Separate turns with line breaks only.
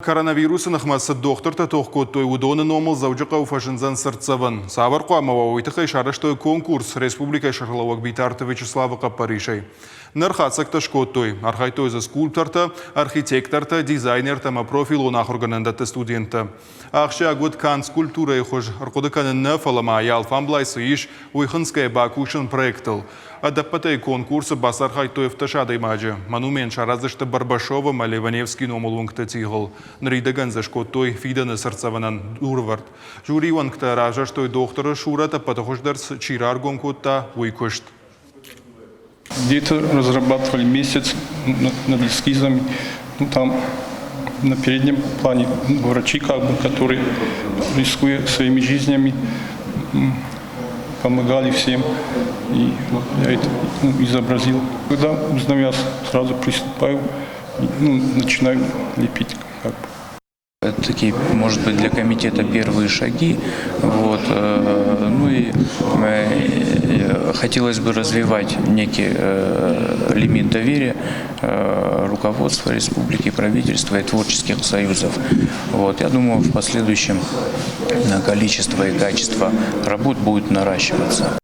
Коронавирусы ныхмӕ цы дохтыртӕ тох кодтой, уыдоны номыл Дзӕуджыхъӕуы фӕзындзӕн цыртдзӕвӕн. Цавӕр хъуамӕ уа, уый тыххӕй сарӕзтой конкурс республикӕйы сӕргълӕууӕг Битарты Вячеславы хъӕппӕрисӕй. Ныр хатдзӕгтӕ скодтой. Архайдтой дзы скульптортӕ, архитектортӕ, дизайнертӕ ӕмӕ профилон ахуыргӕнӕндӕтты студенттӕ. Ахсджиаг уыд канд скульптурӕйы хуыз ӕрхъуыды кӕнын нӕ, фӕлӕ ма йӕ алфамблай цы ис, уый хынцгӕйӕ бакусын проектыл. Ӕдӕппӕтӕй конкурсы бацархайдтой 17 адӕймаджы. Монумент сараздзысты Барбашова ӕмӕ Леваневский номыл уынгты тигъыл. Ныридӕгӕн дзы скодтой фидӕны цыртдзӕвӕнӕн дурвӕрд. Жюрийы уӕнгтӕ равзӕрстой дохтыры сурӕт ӕппӕты хуыздӕр чи раргом кодта, уый куыст.
Где-то разрабатывали месяц над эскизами. Ну, там на переднем плане врачи, как бы, которые, рискуя своими жизнями, помогали всем. И вот я это, ну, изобразил. Когда узнаю, я сразу приступаю, ну, начинаю лепить. Как бы.
Это такие, может быть, для комитета первые шаги. Вот. Ну и хотелось бы развивать некий лимит доверия руководства республики, правительства и творческих союзов. Вот. Я думаю, в последующем количество и качество работ будет наращиваться.